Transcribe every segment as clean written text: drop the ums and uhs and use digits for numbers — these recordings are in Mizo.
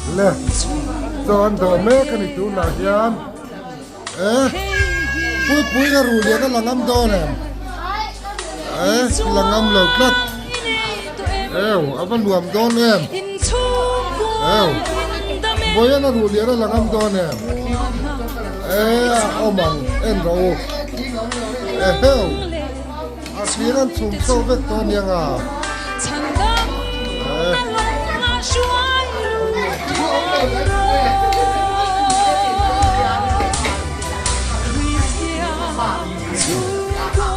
Le chaw an dawh mek a ni tunah hian e puipui ka ruh lian a la ngam dawn em e la ngam lo tlat eu a va nuam dawn em eu vawiin a ruh lian a la ngam dawn em e a awm ang en rawh u eheu. A thlir an chhum chho vek tawh aniang a.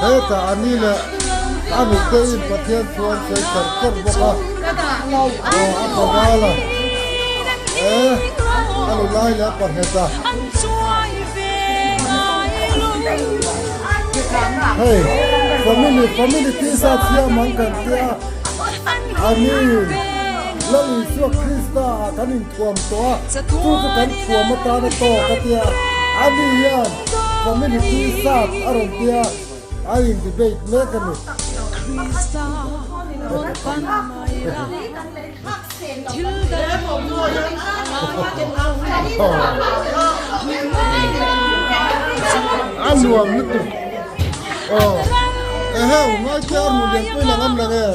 Hetah a ni leh a nuteiin Pathian thu an sawi char char bawk a. Aw a paval a. E a lu lai leh a panghet a. Hei family family tisa thiam ang kan tia a ni Lal Isua Krista ah kan inthuam tawh a chu chu kan thuam atana tawk a tia a ni hian family tisa a rawn tia a in debate mek a ni. A nuam lutuk aw eheu ngaite a ruh lian pui lang am lang e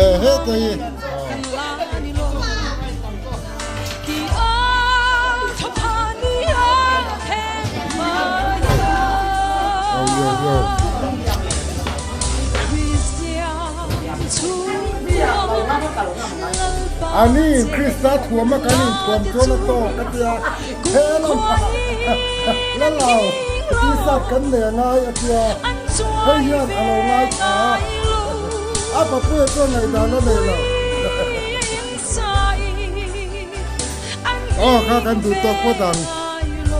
e heta hi. A ni Krista thuam a kan inthuam chuan a tawk a tia he lam la lo t-shirt kan nei a ngai a tia hei hian a lo ngai tha a a papuia chuan ngaihdan a nei lo. Aw kha kan duh tawk phawt ang.